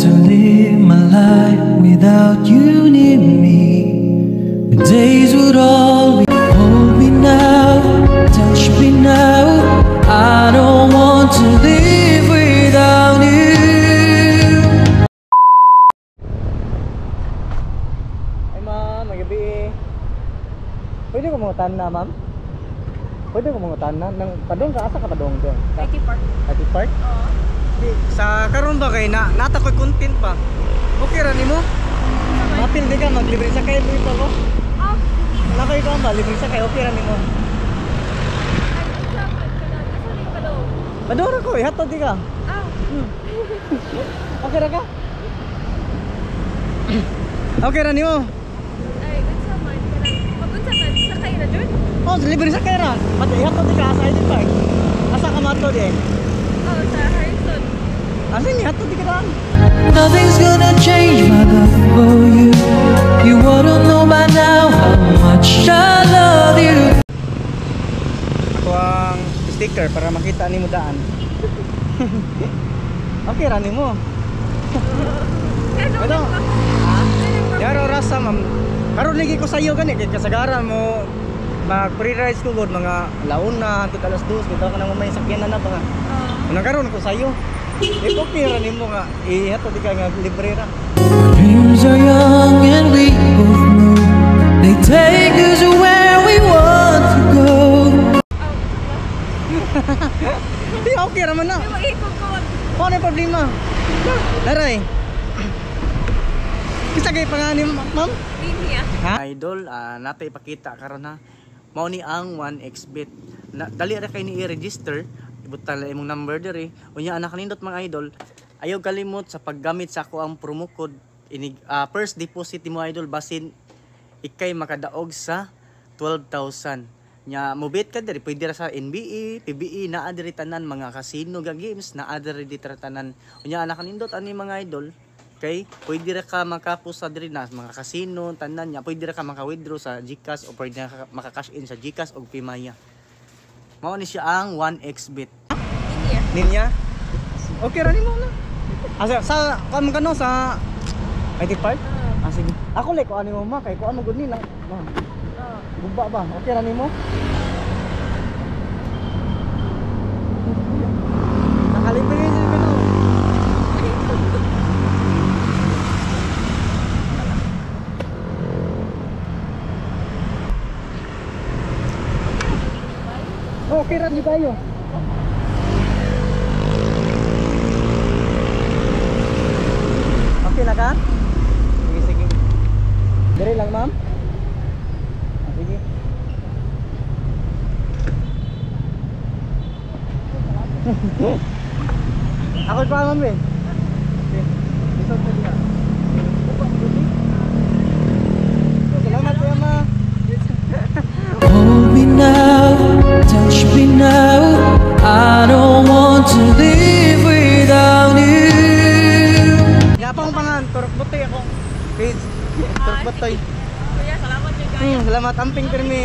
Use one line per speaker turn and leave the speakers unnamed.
to live my life without you near me. The days would all be. Hold me now, touch me now. I don't want to live without you.
Ay ma'am, magabi. Pwede ko mangutan na, ma'am? Pwede ko mangutan na? Nang, padong ka, asa ka padong doon?
IT Park.
IT Park?
Oo.
Di, sa karon ba kay na nata ko'y content pa. Okay ra nimo? Mapil di ka maglibre sa kay pa ko.
Ah,
Wala kayo ka ba libre sa kay okay ra nimo.
ay, unsa man ka na? Asa ni padong?
Padong ra ko, ihatod di ka.
Ah,
Okay ra ka? Okay ra nimo.
Ay, unsa man ka na? Pag unsa man, sakay na jud?
Oh, libre sa kay ra. Pati ihatod di ka sa IT Park. Asa ka matod eh?
Oh, sa Harrison.
Asa ni hatod di ka daan?
Nothing's gonna change my love for you. You ought to know by now how much I love you.
Ako ang sticker para makita nimo daan. Okay ra nimo.
Ano
Ano?
ba?
Yaro rasa ma'am. Karon lagi ko sayo gani kay kasagaran mo mag pre-rides ko gud mga launa hangtod alas 2 bitaw ka nang may sakyanan na ba nga.
Oo.
Unang karon ko sayo. Eh okay ra nimo nga ihatod di ka nga libre ra.
Our dreams are young and we both know they take us where we want to go.
Oh,
Di okay ra man na.
di mo ikog ko wag.
Ano yung problema? Daray. Kisa kay pangani ma'am?
Linya.
Ha? Idol, natay ipakita karon ha. Mao ni ang 1xBet. Na, dali ra kay ni i-register, ibutang lang imong number diri. Unya anak nindot mga idol, ayaw kalimot sa paggamit sa ako ang promo code inig, first deposit nimo idol basin ikay makadaog sa 12,000. Nya mobet ka diri pwede ra sa NBA, PBE naa diri tanan mga casino ga games naa diri diri tanan. Unya anak nindot ani mga idol kay pwede ra ka makapos sa diri na mga casino tanan nya pwede ra ka maka-withdraw sa GCash o pwede ra ka maka-cash in sa GCash og PayMaya. Mao ni siya ang 1xBet.
Linya.
Ninya? Okay ra nimo na. Asa sa kuan man kano sa IT Park?
Oo.
Ah, sige. Ako like kuan nimo ma kay kuan man gud ni lang. Ma'am.
Oo.
Guba ba? Okay ra nimo? Nakalibre yun siya kano. Okay ra di kayo. Okay na ka? Sige, sige. Dire lang, ma'am. Ah, sige. Ako pa, ma'am eh. Okay. Dito sa diha. Salamat kuya ma.
Hold me now, touch me now. I don't want to live without you.
Nga pa akong pangan, Turok Butoy ako. Page. Turok Butoy.
Kuya, salamat jud kayo.
Salamat amping pirmi.